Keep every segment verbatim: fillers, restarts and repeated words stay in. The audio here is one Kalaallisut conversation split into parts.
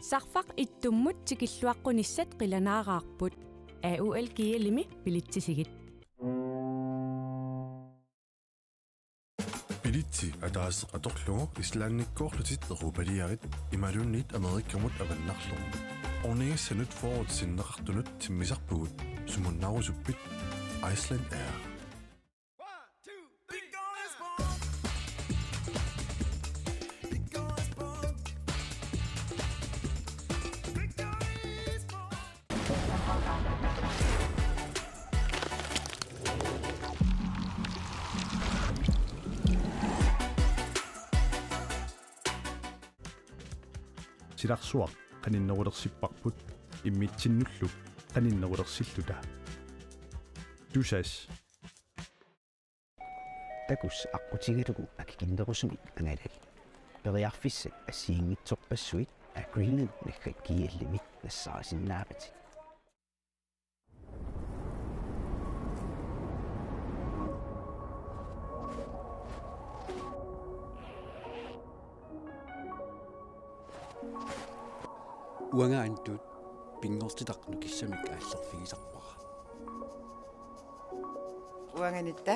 Sarfaq ittummut tikilluaqqunissat qilanaaraarput. A U L G L-imi bilitsisigit. Bilitsi ataaseq atorlugu Islandikkoorlutit Europaliarit imaluunniit Amerikamut avannarlugu. Ornigissanut fyrret sinneqartunut timmisarpugut, sumunnaarusuppit? Iceland Air. Silarsuaq qaninnerulersipparput immitsinnullu qaninnerulersilluta. Tusass. Takuss aqqutigalugu akikinnerusumik angalali. Periarfissat assigiinngitsorpassuit Air Greenland naggat G L-imi nassaarisinnaavat. Uanga Antut pinngortitaq nukissamik aallerfigisarpara. Uanganitta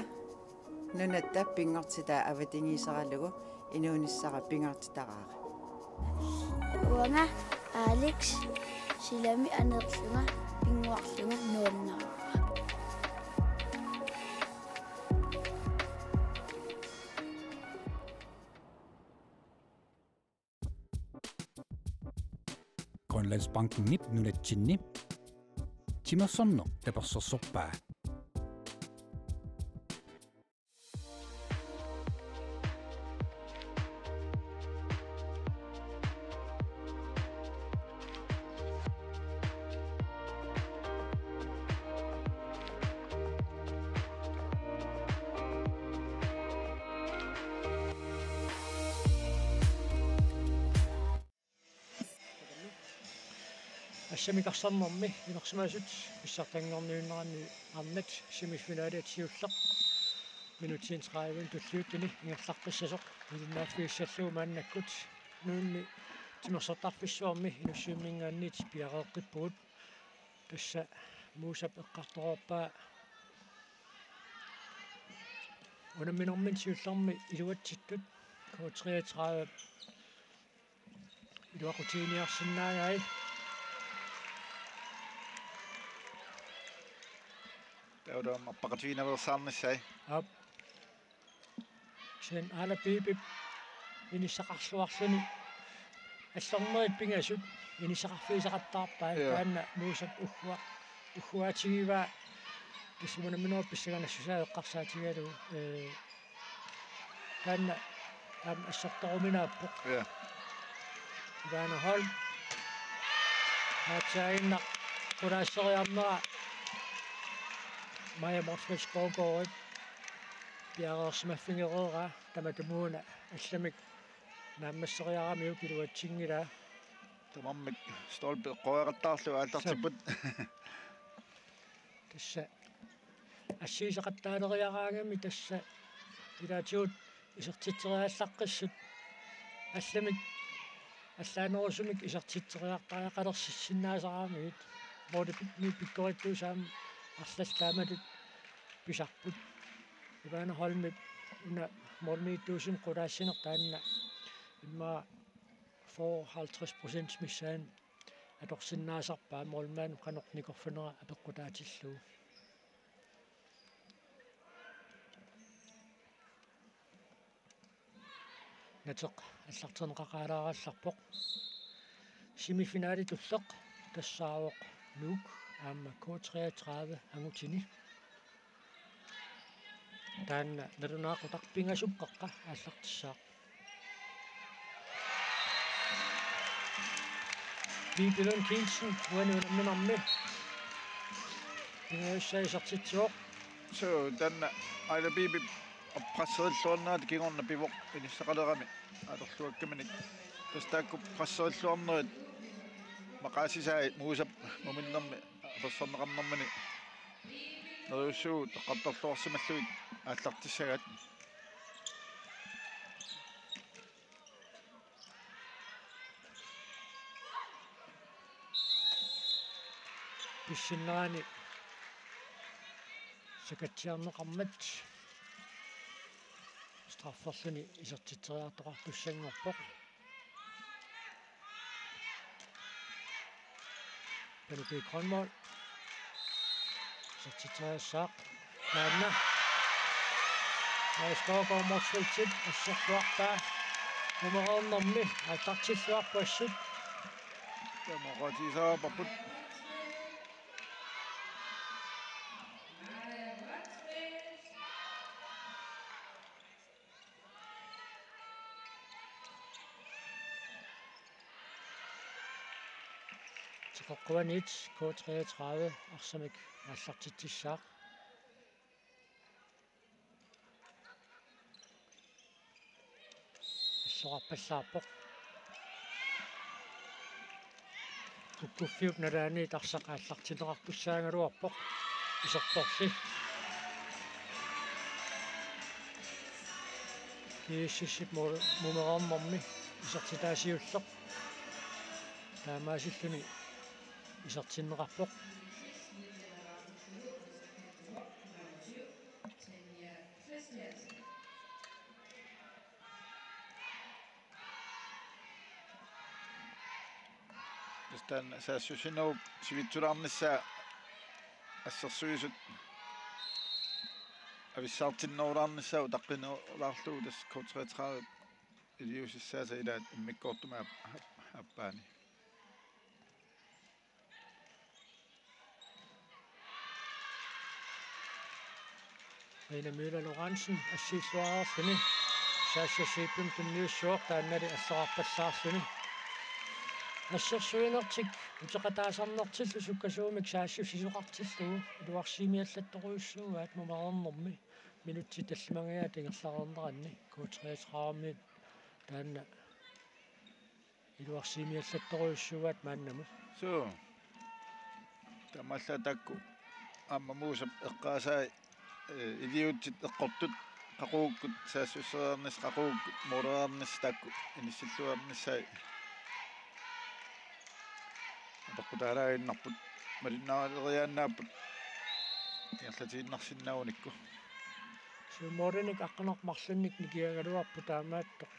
nunatta pinngortitaa avatangiiseralugu inuunissara pingaartitaraara. Uanga Alex silami aneerlunga pinnguarlunga nuannaraara. Grønlandsbankenip nunatsinni timersorneq tapersersorpaa. Assammik arsarnermi inersimasut pissartanngorniunnerani arnat semifinalit siulleq minutsini tredive tulliuttuni ingerlaqqissasoq ilinniarfigissallugu maannakkut nuunni timersortarfissuarmi Inussivimminngaanniit piareeqqippugut. Tassa Muusap eqqartoreerpaa unamminermini siullermi iluatsittut K treogtredive iluaqutiginiarsinnaagai. Taava aamma appaqatigiinnaveersaarnissai. Aap. Kisianni Aala Piipip inissaqarluarluni allornerit pingasut inissaqarfigisaqattaarpai. Joo. Taanna Muusap uggua-, ugguaatigivaa tassa unamminerup pissanganassusaa eqqarsaatigalugu, ee, taanna aamma assortoruminaappoq. Joo. Ivana Holm. Aatsaaginnaq qulaasseriarnera Maja Motzfeldt Skovgaardip piareersimaffigereeraa, tamatumuuna allamik naammasseriaramiuk iluatsinngilaa. Tamarmik stolpe eqqoriaqattaarlugu aallartipput. Tassa assigisaqattaaleriaraangami tassa ilaatigut isertitseriallaqqissut allamik allaanerusumik isertitseriartariaqalersissinnaasaramiuk. Målimi pikkorittuusaq aamma arlallit taamatut pisarput. Ivana Holmip una målimiittuusumik qulaassineq taanna immaqa fyrre halvtreds procent missaani atorsinnaasarpaa målmandip qanoq nikorfanera apeqqutaatillugu. Nateq aallarterneqaqaalaarallarpoq. Semifinalit ulloq tassaavoq Nuuk aamma K treogtredive angutini. Taanna nalunaaqutaq pingasut qeqqa aallartissaaq. Piipi Lund Kielsen uani unamminermi pingajussaa isertitsivoq. Suu, taanna Aila Piipip presserilluarnerata kingorna pivoq inissaqalerami atorluakkaminik. Tassa taakku presserilluarnerit maqaasisai Muusap muminnermi apersorneqarnermini neriussuugut eqqartorluarsimallugit aallartissagaat. pissinnerani sakatsiarneqarmat strafferluni isertitseriartoqartussanngorpoq. Benedikt Grønvold. Isertitseriassaaq. Taanna. Mads Skovgaard Motzfeldtip assersuarpaa. Nummer nummermi aallartilluarpoq assut. Taama oqaatigisariaqarparput. Teqeqquaniit K treogtredive arsamik aallartitsissaaq. Assoqarpallaarpoq. Kukkuffiup nalaani arsaq aallartinneqartussaagaluarpoq. Isertorli. G S S-ip mu-, mumereernermi isertitaa siulleq. Taamaasilluni isertinneqarpoq. Tassa taanna saassussinerup sivitsulaarnissaa assersuisut avissaartinnerulaarnissaa utaqqinerulaarlugu tassa K treogtredive iliuusissaasa ilaat immikkoortumi aap-, aap-, aappaani. Rina Møller Lorentzen assiilluareerluni. Sasha Zeebimp tunniussaaq taannali assoqarpallaarluni. Assersuinertik uteqataasarnertillu sukkasuumik saassussisoqartillugu iluarsiimiallattorujussuugaat mumereernermi minutsit tallimangajaat ingerlareerneranni K treogtredive-miit taanna iluarsiimiallattorujussuugaat maannamut. Suu. Taamaallaat taakku aamma Muusap eqqaasai, eh, iliuutsit eqqortut qaqugukkut saassusseriarnissaq qaqugukkut mooreriarnissaq taakku inissilluarnissai. Apeqqutaalaaginnarput malinnaariaannaapput ingerlatiinnarsinnaagunikku. Suu moorinik aqqaneq-marlunnik nikiagaluarpoq taamaattoq.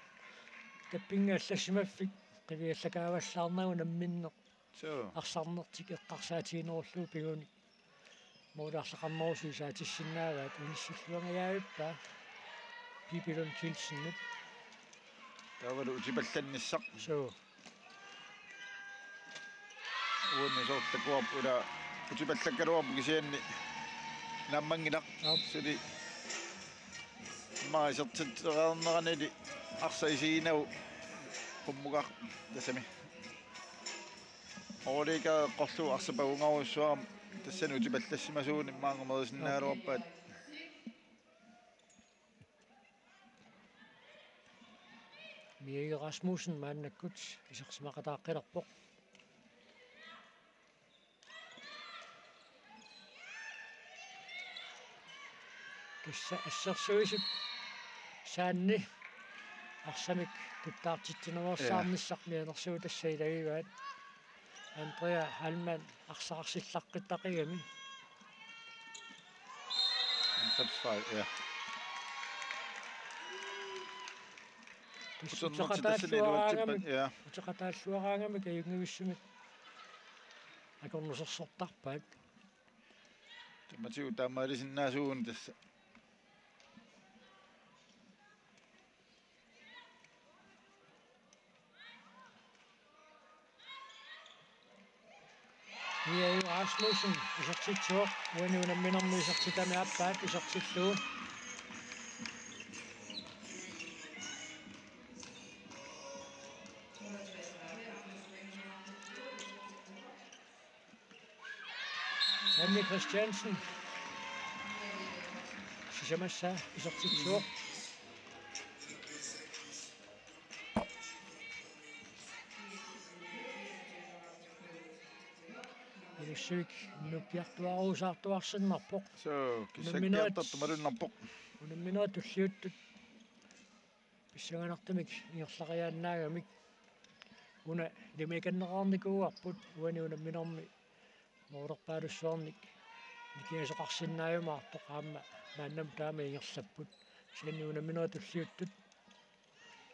Tappinga allassimaffik qiviallakaavallaarnagu namminneq. Suu. Arsarnertik eqqarsaatiginerullugu piguni. Mooriarlaqarnerusui saatissinnaavaat inissilluangajaavippaa Pippi Lund Kielsenip. Taavalu utipallannissaq. Suu. Uani soorlu takuarput ila utipallakkaluarpoq kisianni naammanngilaq. Aap. Suli immaqa isertitseriarneranili arsaq isiginagu qummugaq tassami. Overliggeri eqqorlugu arsaq pagungarujussuarmik tassani utipallassimasuunik maannga merisinnaagaluarpaat. Mia Rasmussen maannakkut isersimaqataaqqilerpoq. Tassa assersuisut saanni arsamik tuttaartitsinerusaarnissaq mianersuutassat ilagivaat. Andrea Heilmann arsaq arsillaqqittarigami. That's fine, yeah. Tassa uteqataalluaraangamik, ja, uteqataalluaraangamik ajunngivissumik akornusersortarpaat. Tamatigut taamaalisinnaasuuguni tassa. Mia Rasmussen isertitsivoq, uani unamminermi isertitami aappaat isertillugu. Sanne Christiansen. Sisamassaa isertitsivoq. Inussivik nuppiartuaruusaartuarsinnarpoq. Suu, kissakkiartartoq malunnarpoq. Unamminerit tulliuttut pissanganartumik ingerlariaannaagamik. Una ilimagikanneqarnikuuarput uani unamminermi Moolerpaalussuarnik nikingasoqarsinnaajumaartoq aamma maannamut taama ingerlapput. Kisianni unamminerit tulliuttut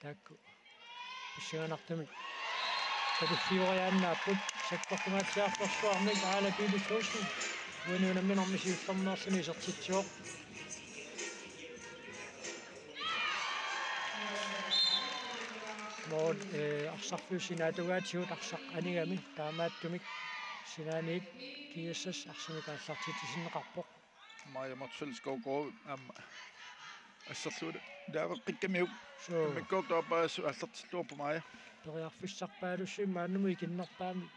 taakku pissanganartumik takuffioriaannaapput. Sakkortungaatsiartorsuarmik Aala Piilussuussen uani unamminermi siullermeerluni isertitsivoq. Mål, eh, arsarfiusinnaatugaatsigut arsaq anigami taamaattumik sinaaniit G S S arsamik aallartitsisinneqarpoq. Maja Motzfeldt Skovgaard aamma asserlugu naaveqqikkamiuk. Suu. Immikkoortup aappaassuk aallartilluarpoq Maja. Periarfissarpaalussi maannamut ikinnerpaamik.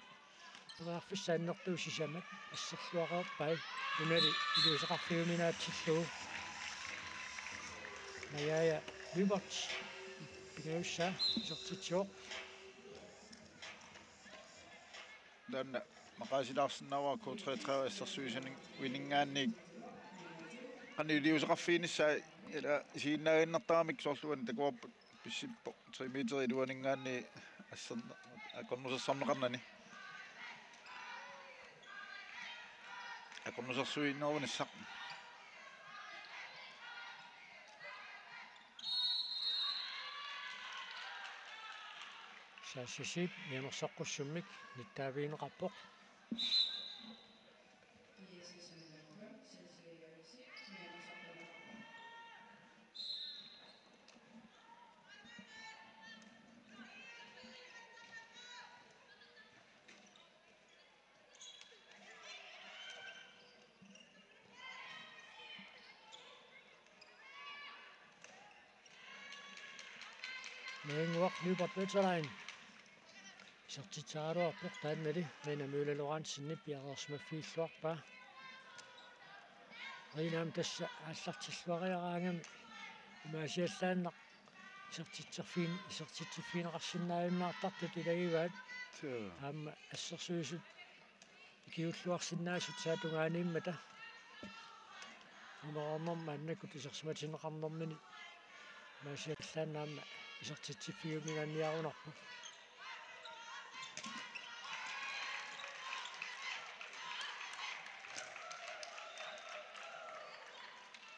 Periarfissaq annertuut sisamat asserluareerpai. Unali iliuuseqarfiuminaatsillugu. Maja Lyberth pingajussaa isertitsivoq. Taanna maqaasilaarsinnaavara K treogtredive assersuisuninngaanniit. Qanoq iliuuseqarfiginissaa ila isiginnaaginnartaramik soorlu uani takuarput pissippoq tre meter iluaninngaanniit asserna-, akornusersorneqarnani. Akornusersuinerunissaq. Saassussiit mianersoqqussummik nittaavigineqarpoq. Maja Lyberth Peterlein. Isertitseraluarpoq taannali Rina Møller Lorentzen piareersimaffigilluarpaa. Rina aamma tassa aallartilluariaraangami imaasiallaannaq isertitserfigin-, isertitsiffigineqarsinnaajunnaartartut ilagivaat. Suu. Aamma assersuisut ikiulluarsinnaasut saattugaaniimmata. Umereernermi maannakkut isersimatinneqarnermini imaasiallaannaq aamma isertitsiffigiumingaanniarunarpoq.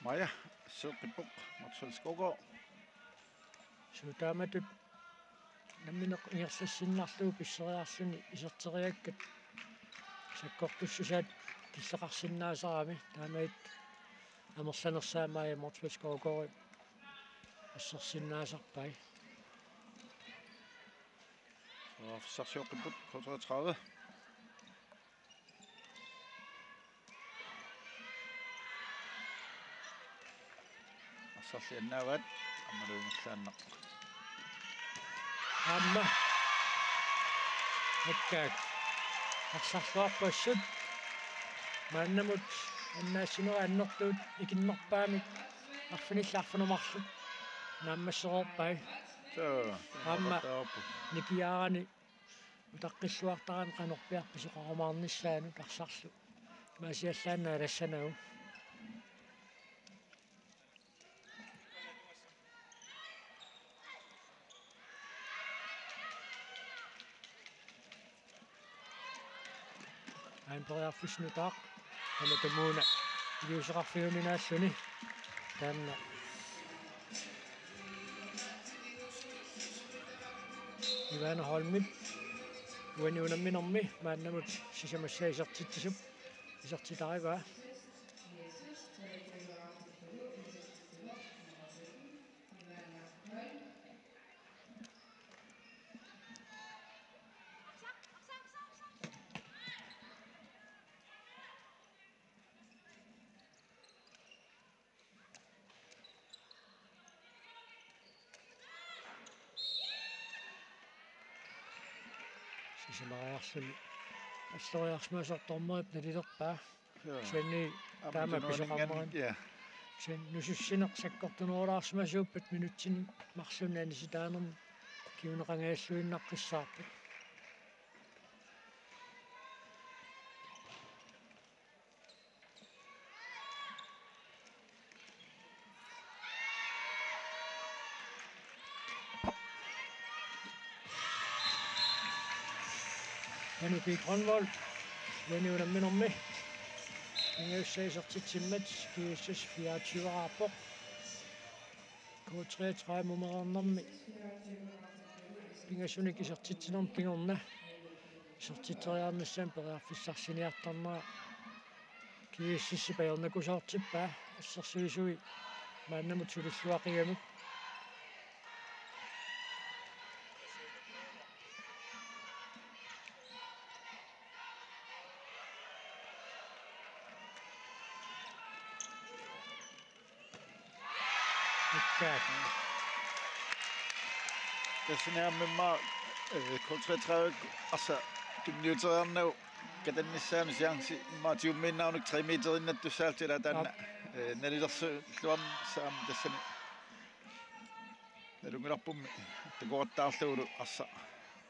Maja, seeqqippoq, Motzfeldt Skovgaard. Suu taamatut nammineq ingerlassinnarlugu pisseriarluni iserteriakkat sakkortussusaat killeqarsinnaasarami taamaattut amerlanersaat Maja Motzfeldt Skovgaard assersinnaasarpai. Periarfissarsioqqipput K treogtredive. Arsarli annaavaat, aammalu ingerlaannaq. Aamma. Akkaak. Arsarluarpassuk. Maannamut annaassinerit annertuut ikinnerpaamik arfinillit arfineq-marluk naammassereerpai. Suu, aamma taarpu. Nipiaarani utaqqilluartarami qanorpiaq pisoqarumaarnissaanut arsarlu. Imaasiallaannaq alassanagu. Aamma periarfissaq nutaaq. Tamatumuuna iliuuseqarfiuminaalluni. Taanna Ivana Holmip uani unamminermi maannamut sisamassaa isertitsisup isertitarivaa. Sisamariarluni alloriarsimasoq dommerip nalilerpaa. Joo. Kisianni aamma taama itunuuninngani-, pisoqarmat. Ja. Kisianni nusussineq sakkortunerulaarsimasuuppat minutsini marlunni anisitaanermi kinguneqangajalluinnaqqissaarpoq. Panu P. Grønvold. Uani unamminermi pingajussaq isertitsimmat G S S fireogtyve-raarpoq. K treogtredive-mut meerarnermi pingasunik isertitsinermi kingorna isertitseriarnissamut periarfissarsiniartarnera G S S-ip ajornakusoortippaa, assersuisui maannamut sulilluaqigamik. Ikkaat. Tassani aamma immaqa, eh, K treogtredive arsaq tunniuteriarnagu katannissaanut chance immaqa tigummiinnarlugu tre meteriinnattussaallutik, ila taanna, Aap. eh, nalilersuilluarnissaa aamma tassani. Nalunngilarpummi takorattaarlugulu arsaq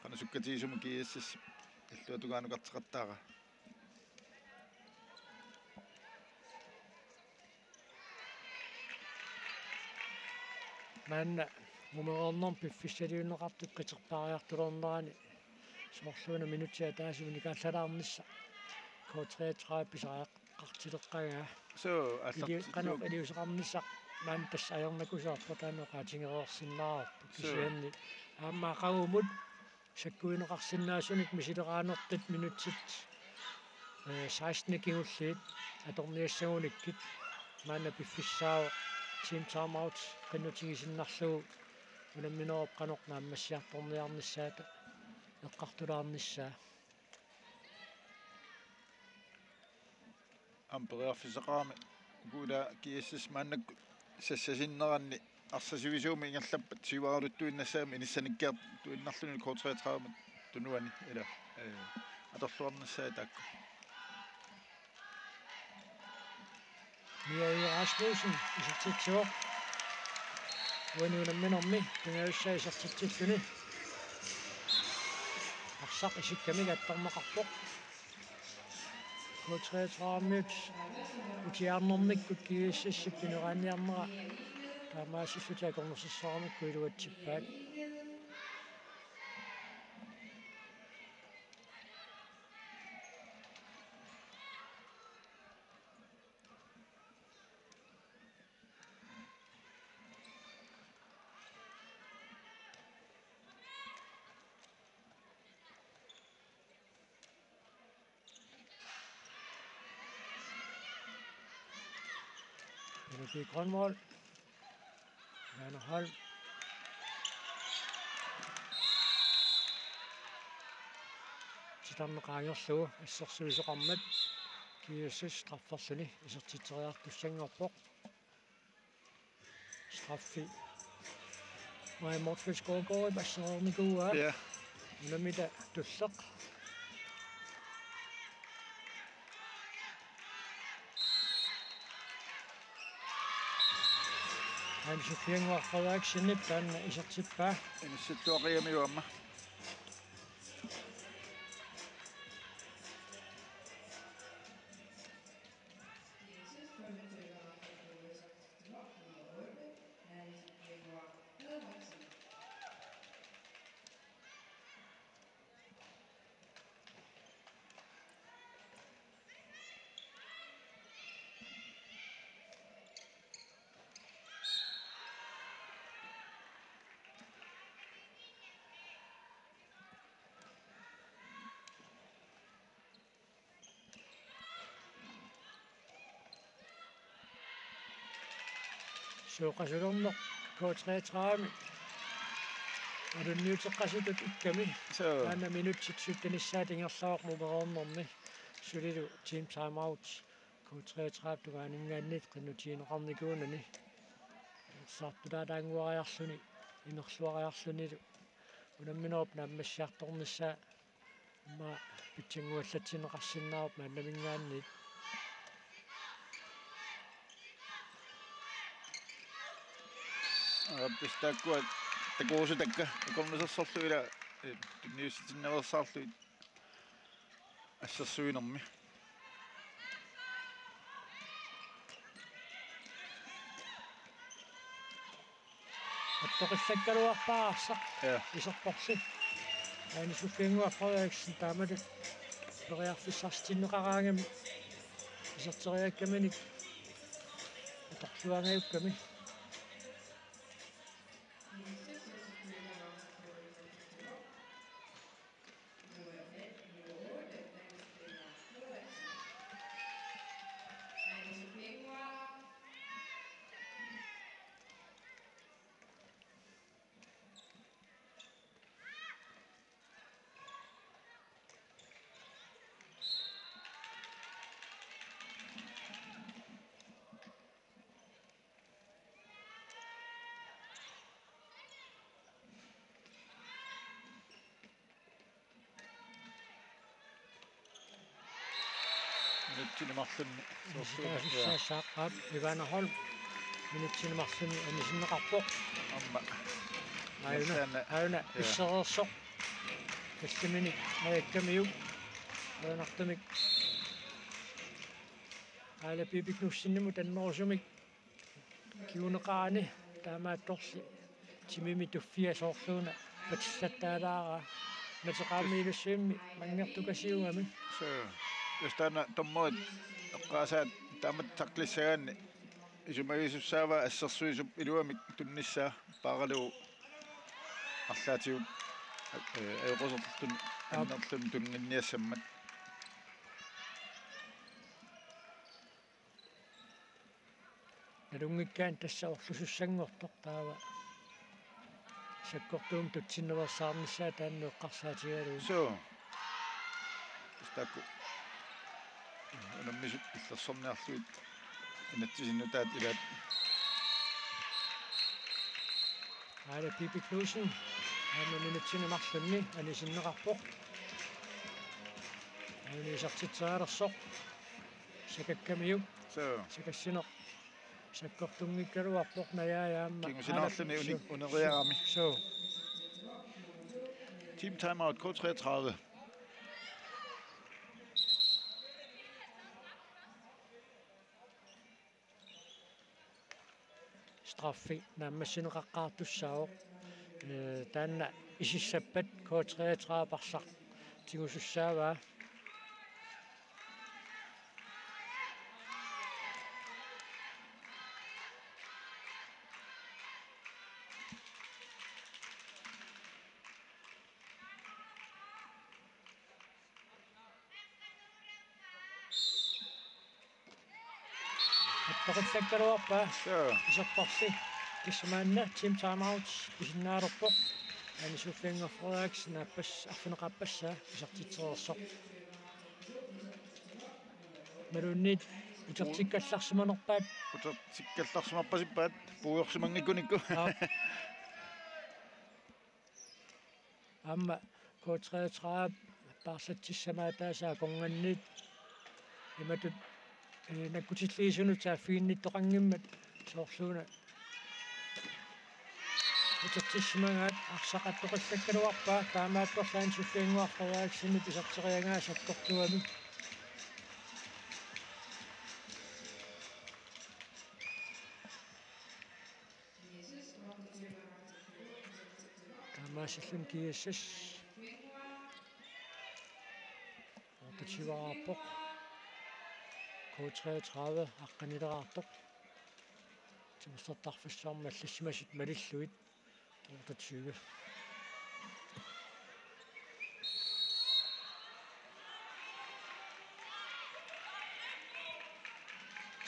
qanoq sukkatigisumik G S S illuatungaanut karteqattaara. Maanna mumereernermi piffissaliunneqartut qiterpaariartulernerani soorluuna minutsit ataaseq unikaallalaarnissaq K treogtredive pisariaqartileqqagaa. Suu, ili-, qanoq allartittuupput. Iliuuseqarnissaq maanna tassa ajornakusoorpoq, taanna oqaatigereersinnaavarput. Suu. Kisianni aamma aqagumut sakkuineqarsinnaasunik misileraanertut minutsit, eh, seksten kingulliit atorniassagunikkit maanna piffissaavoq team timeout qinnutigisinnarlugu unamminerup qanoq naammassiartorniarnissaata eqqartulaarnissaa. Aamma periarfissaqarami uku ila G S S maannakkut sassasinneranni arsaq sivisuumik ingerlappat siuaraluttuinnassagami inissanikkiartuinnarluni K treogtredive-mut tunuani ila, eh, atorluarnissaat taakku. Mia Rasmussen isertitsivoq. Uani unamminermi pingajussaq isertitsilluni arsaq isikkamik attarneqarpoq. K treogtredive-miut utiaarnermikkut G S S-ip pineqaanniarnera taamaasillutik akornusersoramikku iluatsippaat. Enepi Grønvold. Werner Holm. Titarneq qaangerlugu assersuisoqarmat G S S strafferluni isertitseriartussanngorpoq. Straffi. Maja Motzfeldt Skovgaard passereernikuuaa. Ja. Unamita tulleq. Anne Sofiannguaq Frederiksenip taanna isertippaa. Inissittuaqigamiuk aamma. Sooqasulerneq K treogtredive alunniuteqqasutut ikkami. Suu. Taanna minutsit syttenissaat ingerlavoq mumereernermi. Sulilu team timeout K treogtredive tungaaninngaanniit qinnutigineqarnikuunani. Saartulaataannguariarluni, imerluariarlunilu unamminerup naammassiartornissaa immaqa pitsannguallatsinneqarsinnaavoq maannaminngaanniit. Aa, pistaakkua takuusutakka akornusersorlugit ila, eh, tunniussitinnaveersaarlugit assersuinermi. Attoqillakkaluarpaa arsaq. Ja. Iserporli. Anne Sofiannguaq Frederiksen taamatut Periarfissarsitinneqaraangami iserteriakkaminik atorluaangajukkami. Minutsini marlunni soorsuuna. Inisitaasussaassaaq Ivana Holm. Minutsini marlunni anisinneqarpoq. Aamma. Aajuna, Nassana. Aajuna, ja. Issereersoq. Tassaminik ajakkamiuk. Aajunartumik Aala Pipi Knudsenimut annerusumik kinguneqarani, taamaattorli timimi tuffia soorluuna patillattaalaaraa, mateqaammi ilussuimmi manngertukasiugami. So, just taanna dommerit eqqaasaat taamatut taklissagaanni isumagisussaavaa assersuisup iluamik tunnissaa paaralugu arlaatigut, eh, ajoqusertut Aap. Annertut tunniunniassammat. Nalunngikkaanni tassa orlusussanngortoq taava sakkortuumik tutsinnaveersaarnissaa taanna eqqarsaatigalugu. So. Taakku unammisut illersorniarlugit inatsisinni nutaat ilaat. Aala Pipi Knudsen aamma minutsini marlunni anisinneqarpoq. Aamma isertitserialersoq. Sakakkamiuk. So. Sakassineq sakkortunngikkaluarpoq, najaaja aamma. Kingusinaarluni uni-, uneriarami. So. Team timeout, K treogtredive. Straffi naammassineqaqqaartussaavoq. Eh, taanna isissappat K treogtredive arsaq tigusussaavaa. Attoqillakkaluarpaa. Joo. Iserparsi. Kisianni maanna team timeout pisinnaalerpoq. Anne Sofie Frederiksen aappas-, arfineq-aappassaa isertitsereersoq. Imaluunniit utertikkallarsimanerpaat. Utertikkallarsimarpasippaat puigorsimanngikkunikku. Aap. Aamma K treogtredive paarlatsissamaataasa akornanniit imatut, eh, nakkutilliisunut saaffiginnittoqanngimmat soorluuna utertissimagaat arsaq attoqillakkaluarpaa, taamaattorli Anne Sofie Frederiksenip iserteriagaa sakkortuami. Taamaasilluni G S S otteogtyve-arpoq. K treogtredive aqqanileqartoq. Timersortarfissuarmi allassimasut malillugit. Otteogtyve.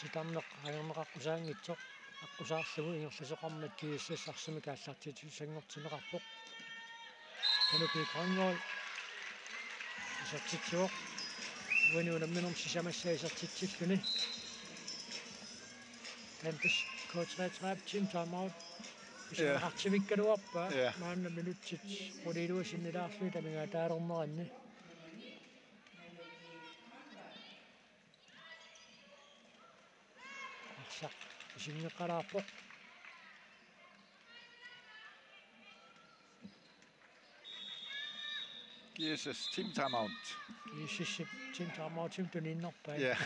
Titarneq ajorneqaqqusaanngitsoq aqqusaarlugu ingerlasoqarmat G S S arsamik aallartiitsuusanngortinneqarpoq. Tanuki Grønvold isertitsivoq. Uani unamminermi sisamassaa isertitsilluni. Taanna tassa K treogtredive team timeout. Ja. Isertitsivikkaluarpaa. Ja. Maanna minutsit quliilua sinnilaarlugit amigaataalerneranni. Arsaq isinngeqalaarpoq. G S S team timeout. G S S team timeout-imik tuniinnarpai. Ja.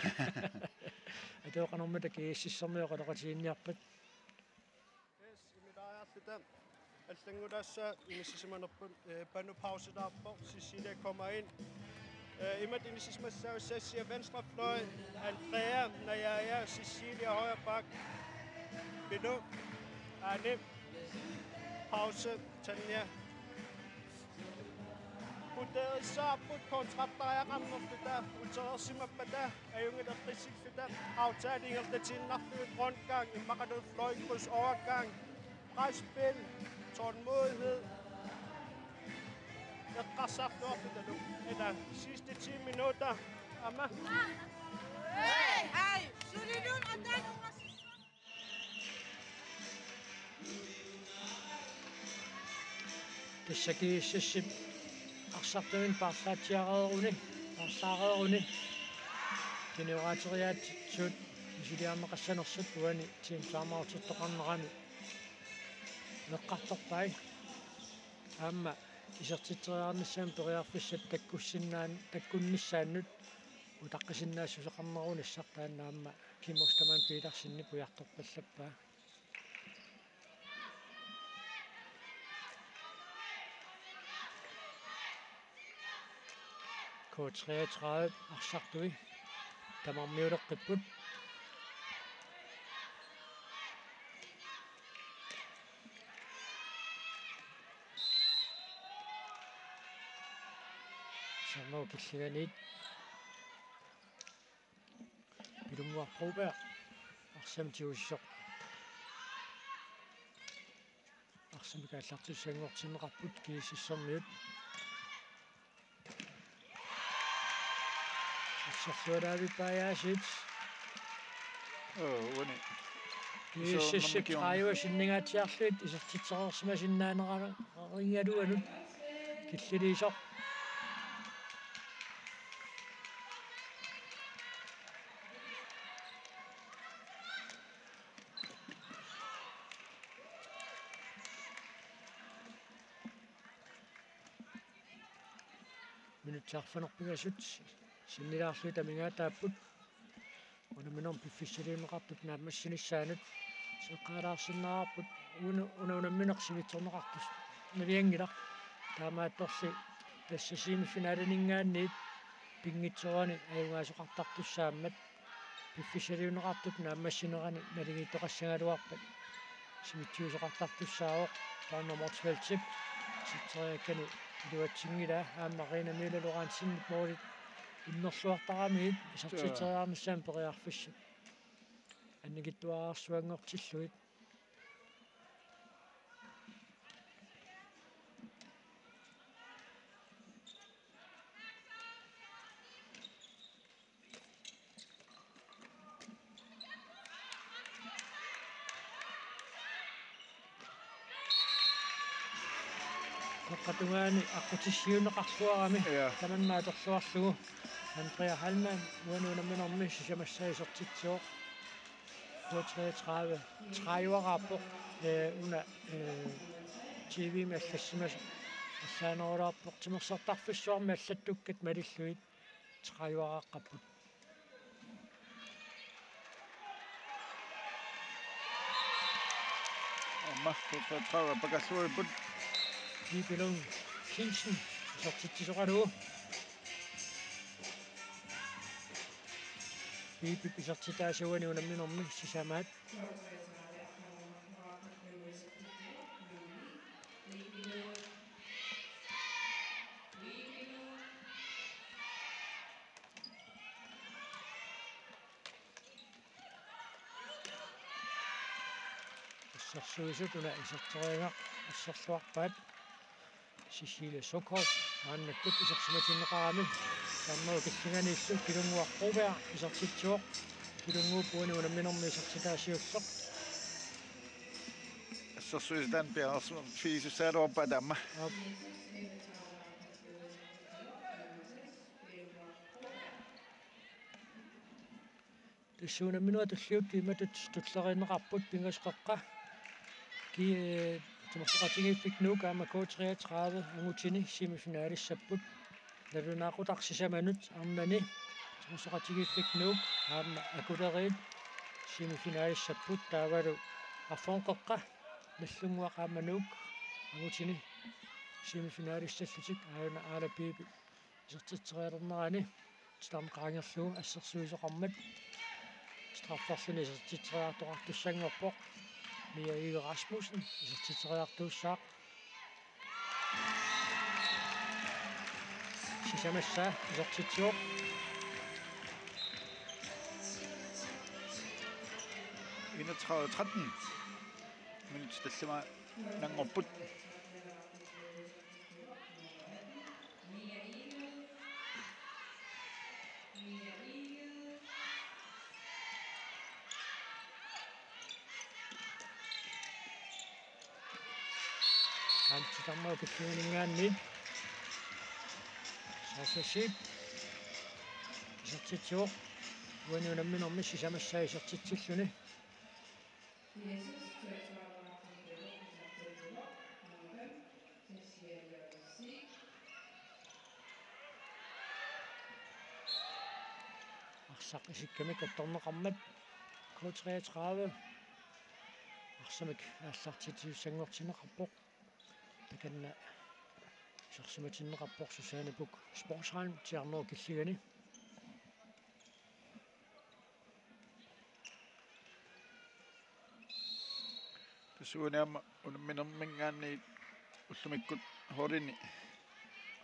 Atooqanermata G S S-ermiut oqaloqatiginninniarpat. Yes, imilaajarluta allanngulaassaaq inissisimanerput, eh, Panu pausitaarpoq, Cecilia kommer ind. Imatut inissisimassavat: Sassia, venstre fløj, Andrea, Najaja, Cecilia, højre back, Milo, Arne, pause, Tanja. Puterisaapput kontraktariaqarnerluta, utereersimappata ajunngilaq eqqissilluta, aftale ingerlatiinnarlugu, rundgang, immaqalu fløjkryds, overgang, presspil, tålmodighed. Eqqarsarluarput talu. Ila sidste ti minutter. Aamma. Hej, hej. Sulinun atan. Tassa GSS-ip arsartunik paarlaatsiareeruni, paarlaareeruni, kiniorateriaatitsut misiliarneqassanersut uani timeoutertoqarnerani eqqartorpai. Aamma isertitseriarnissamut periarfissat takkussinnaan-, takkunnissaannut utaqqisinnaassuseqarnerunissaq, taanna aamma Kim Ostermann Petersenip ujartorpallappaa. K treogtredive arsartui tamarmiuleqqipput. Sermau Killinganiit. Pilunnguaq Broberg. Arsamik tigusisoq. Arsamik aallartissanngortinneqarput GSS-ermiut. Assersualaavippajaasiit. Oo, uani. GSS-ip tredive sinningaatsiarlutik isertitsereersimasinnaaneraringaluanut killiliisoq. Minutsit arfineq-pingasut sinnilaarlugit amigaataapput. Unamminermi piffissaliunneqartup naammassinissaanut. Eqqaalaarsinnaavarput una, una unammineq sivitsorneqartoq navianngilaq. Taamaattorli tassa semifinaleninngaanniit pinngitsoorani ajugaasoqartartussaammat. Piffissaliunneqartup naammassinerani naligiittoqassagaluarpat sivitsiusoqartartussaavoq Taanna Motzfeldtip iserteriakkani iluatsinngilaa, aamma Rina Mille Lorentzen målit immerluartaramigit isertitseriarnissamut periarfissat annikitsuararsuanngortillugit. Qeqqata tungaani aqqutissiuunneqarluarami. Ja. Tamanna atorluarlugu Andrea Hallmann uani unamminermi sisamassaa isertitsivoq. K treogtredive, tredive-raappoq, eh, una, eh, T V-mi allassimasoq allaanerulaarpoq, timersortarfissuarmi allattukkat malillugit tredive-raaqqapput. Aamma K treogtredive pakassuipput. Piipilung Kinsen isertitsisoqalugu. Piipip isertitaasa uani unamminermi sisamaat. Assersuisut una iserteriagaq asserluarpaat. Cecilie Sokol maannakkut isersimatinneqarami. Taanna Killinganiillu Pilunnguaq Broberg isertitsivoq. Pilunnguup uani unamminermi isertitaa siulleq. Assersuisut taanna piareersuma figisussagaluarpaat aamma. Aap. Tassa unamminerit tulliuttut imatut tulleriinneqarput: pingasut qeqqa, ki-, eh, Timersoqatigiiffik Nuuk aamma K treogtredive angutini semifinalissapput. Nalunaaqutaq sisamanut arnani Timersoqatigiiffik Nuuk aamma Akuleriit semifinalissapput, taavalu arfineq-qeqqa Nagdlunguaq aamma Nuuk angutini semifinalissallutik, aajuna Aala Piipi Isertitserialernerani titarneq qaangerlugu assersuisoqarmat. Strafferluni isertitseriartoqartussanngorpoq. Mia Egede Rasmussen isertitseriartuussaaq. Sisamassaa isertitsivoq. Enogtredive tretten. Minutsit tallimaannanngorput. Aamma titarnerup killinganinngaanniit. Saassassiit isertitsivoq. Uani unamminermi sisamassaa isertitsilluni. Arsaq isikkamik attorneqarmat K treogtredive arsamik aallartitsissanngortinneqarpoq. Takanna isersimatinneqarpoq Susanne Buch Sportshal titarnerup killingani. Tassa uani aamma unamminerminngaanniit ullumikkut holdini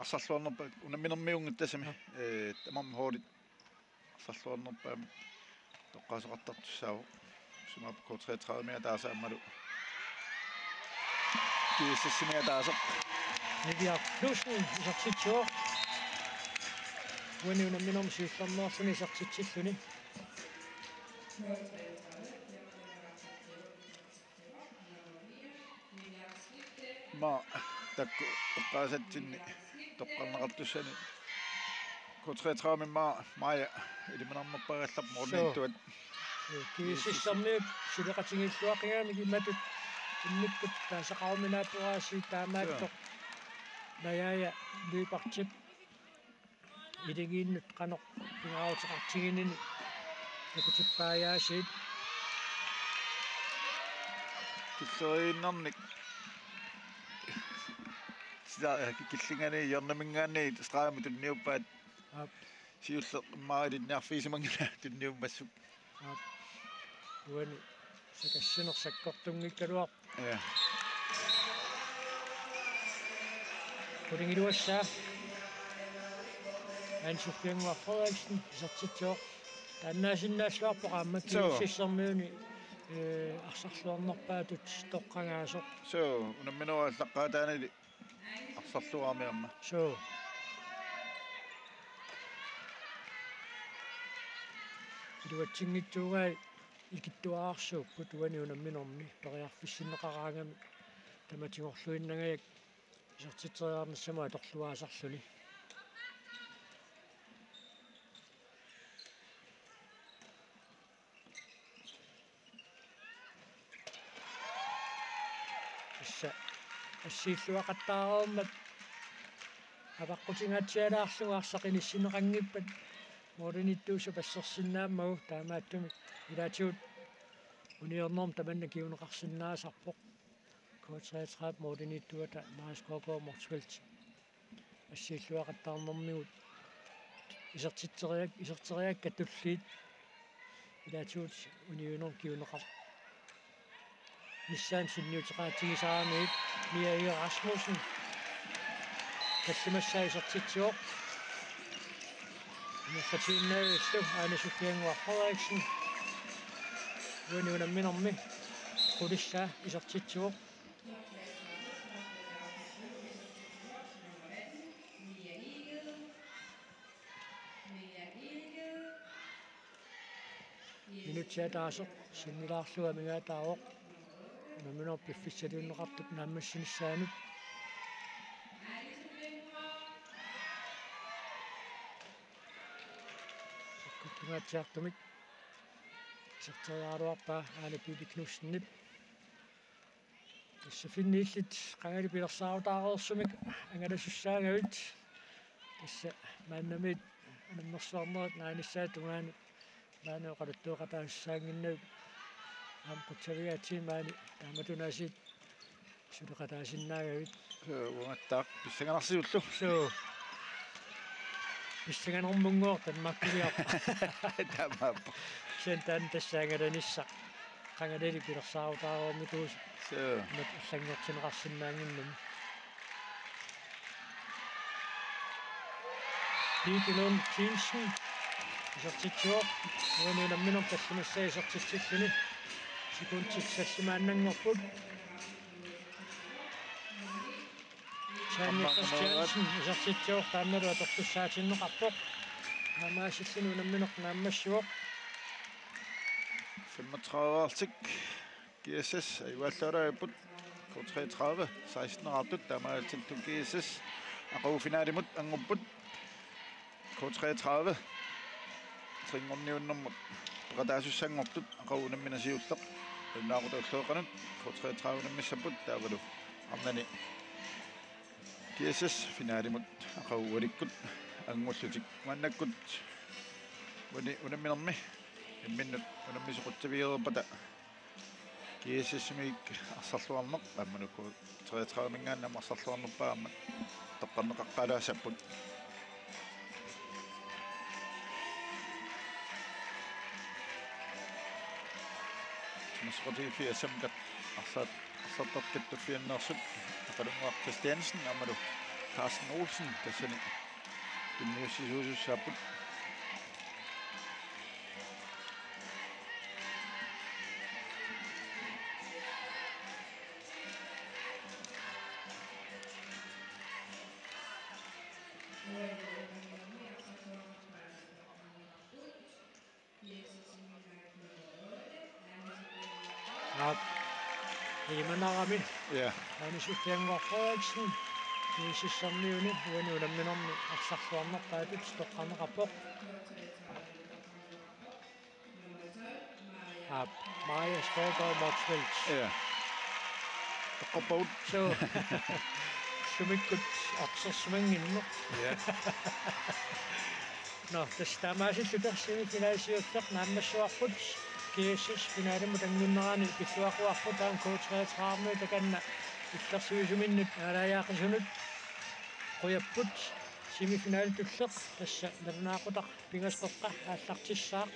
arsarluarnerpaat unamminermiunngittassami. Ee, tamarmik holdit arsarluarnerpaamik toqqaasoqartartussaavoq. Sumap K treogtredive-mi ataaseq aammalu GSS-imi ataaseq. Niviaq Knudsen isertitsivoq. Uani unamminermi siullermeerluni isertitsilluni. Maa, taakku eqqaasatsinni toqqarneqartussani K treogtredive-mi maa, Maja ilimanarnerpaagallarpoq. Suu. Moorniittuat. Suu, GSS-ermiut suleqatigiilluaqigami imatut immikkut taasaqarumik naaporaasiit taamaattoq. Suu. Najaja Lyberthip iligiinnut qanoq pingaaruteqartiginini takutippaajaasiit. Killeriinnarnik. Sila, eh, killinganiit hjørneminngaanniit stregimut tunniuppaat. Aap. Siulleq immaqa ilinniarfigisimanngilaat tunniummassuk. Aap. Uani sakassineq sakkortunngikkaluarpoq. Ja. Qulingiluassaa Ane Sofiannguaq Frederiksen isertitsivoq. Taannaasinnaallungaarpoq aamma. Suu. GSS-ermiuni, ee, arsarluarnerpaatut toqqagaasoq. Suu, unamminerup aallaqqaataanili arsarluarami aamma. Suu. Iluatsinngitsuugai ikittuararsuupput uani unamminermi periarfissinneqaraangamik tamatigorluinnangajak isertitseriarnissamut atorluaasarluni. Tassa assiilluaqattaareermat avaqqutigiiatsialaarlugu arsaq inissinneqanngippat mooriniittuusup assersinnaammagu, taamaattumik ilaatigut unioqqami tamanna kinguneqarsinnaasarpoq. K treogtredive mooriniittuata Marius K K Motzfeldt assiilluaqattaarnermigut isertitseriak-, iserteriakkat tulliit ilaatigut unioqqami kinguneqarnissaanut sunniuteqaatigisaramiuk. Mia Egede Rasmussen tallimassaa isertitsivoq. Imerlatiinnaavillu Ane Sofiannguaq Frederiksen uani unamminermi qulissaa isertitsivoq. Minutsit ataaseq sinnilaarlugu amigaataavoq unamminerup piffissaliunneqartup naammassinissaanut. Sakkortungaatsiartumik iserteriaraluarpaa Ane Bibi Knudsenip. Tassa finni illit qangali pilersaarutaareersumik angalasussaagavit. Tassa maannamiit unammersuarnerit naanissaata tungaanut maani oqaluttueqataasussaannginnavit aamma qutsavigaatsigit maani taamatut aasiit suleqataasinnaagavit. Suu, uangattaaq pissanganarsiullu. Suu. Pissanganermunngooq Danmarkiliorpa. Taamaappoq. Sen taanna tassa angalanissaq. Qangalili pilersaarutaarnikuusoq. Suu. Imatut allanngortinneqarsinnaannginnami. Pete Lund Jensen. Isertitsivoq. Uani unamminermi tallimassaa isertitsilluni. Sekundit tallimaannanngorput. Tanja Ammang Christiansen isertitsivoq, taannalu atortussaatinneqarpoq. Naammassilluni unammineq naammassivoq. Femogtredive Arctic. G S S ajugaallaraarput. K treogtredive seksten-erartut, taamaalillutik G S S aqagu finalimut angupput. K treogtredive trinngorniunnermut peqataasussanngortut aqagu unammineq siulleq. Unnaaqutaq ulloqeqqanut K treogtredive unammissapput, taavalu arnani G S S finalimut aqagu ualikkut angullutik. Maannakkut uani unamminermi imminnut unammisut qutsavigereerpata G S S-imiit arsarluarneq aamma K treogtredive-minngaanniit aamma arsarluarnerpaammat toqqarneqaqqaalaassapput. Timersoqatigiiffiit S M-kat arsaq arsartartut kattuffianneersut Aqqalunnguaq Christiansen aammalu Carsten Olsen tassani tunniussisuusussaapput. Aap. Ilimanarami. Ja. Anis Ulfiannguaq Frederiksen. G S S-ermiuni uani unamminermi arsarluarnerpaatut toqqarneqarpoq. Aap, Maja Skovgaard Motzfeldt. Ja. Toqqarpagut. Suu. Sumikkut arsersimannginneq. Ja. Nå, tassa taamaasilluta semifinalisiulleq naammassivarput. G S S finalimut angunnerani pilluaqquarput, aamma K treogtredive takanna illersuisuminnut aalajaaqisunut qujapput. Semifinalitulleq tassa nalunaaqutaq pingasut qeqqa aallartissaaq.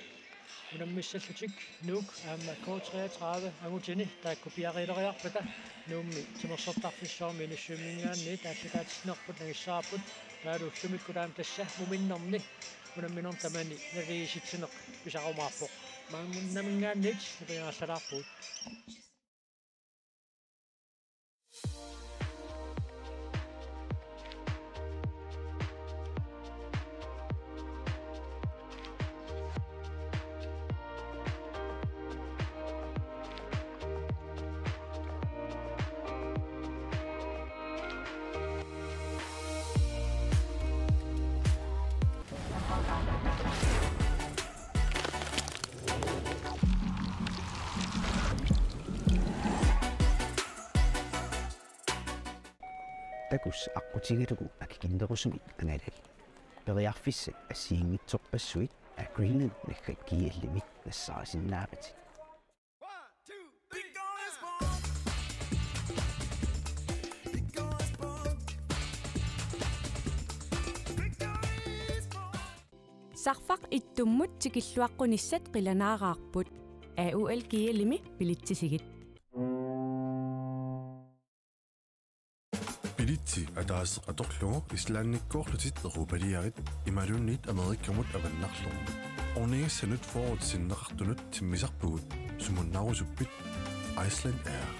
Unammissallutik Nuuk aamma K treogtredive angutini taakku piareeriarpata Nuummi timersortarfissuarmi Inussivimminngaanniit aallakaatitsinerput nangissavarput, taavalu ullumikkut aamma tassa muminnerni unamminermi tamani naligiissitsineq pisarumaarpoq. Maannaminngaanniit napinngilaarpugut. Takuss' aqqutigalugu akikinnerusumik angalali. Periarfissat assigiinngitsorpassuit Agreement naggat G L-imi nassaarisinnaavat. Sarfaq ittummut tikilluaqqunissat qilanaaraarput. A U L G L-imi bilitsisigit. Bilitsi ataaseq atorlugu Islandikkoorlutit Europaliarit imaluunniit Amerikamut avannarlugu. Ornigissanut fyrret sinneqartunut timmisarpugut, sumunnaarusuppit? Iceland Air.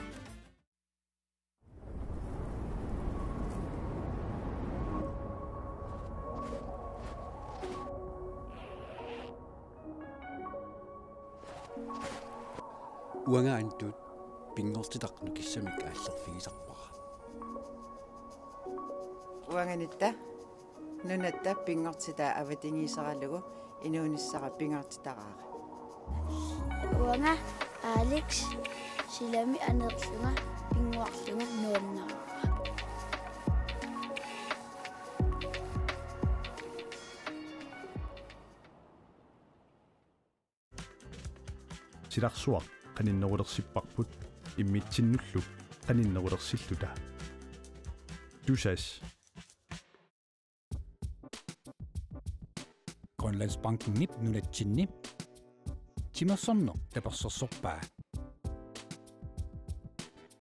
Uanga Antut pinngortitaq nukissamik aallerfigisarpara. Uangatta nunatta pinngortitaa avatangiiseralugu inuunissara pingaartitaraara. Uanga Alex, silami aneerlunga pinnguarlunga nuannaraara. Silarsuaq qaninnerulersipparput immitsinnullu qaninnerulersilluta. Tusass. Grønlandsbankenip nunatsinni timersorneq tapersersorpaa.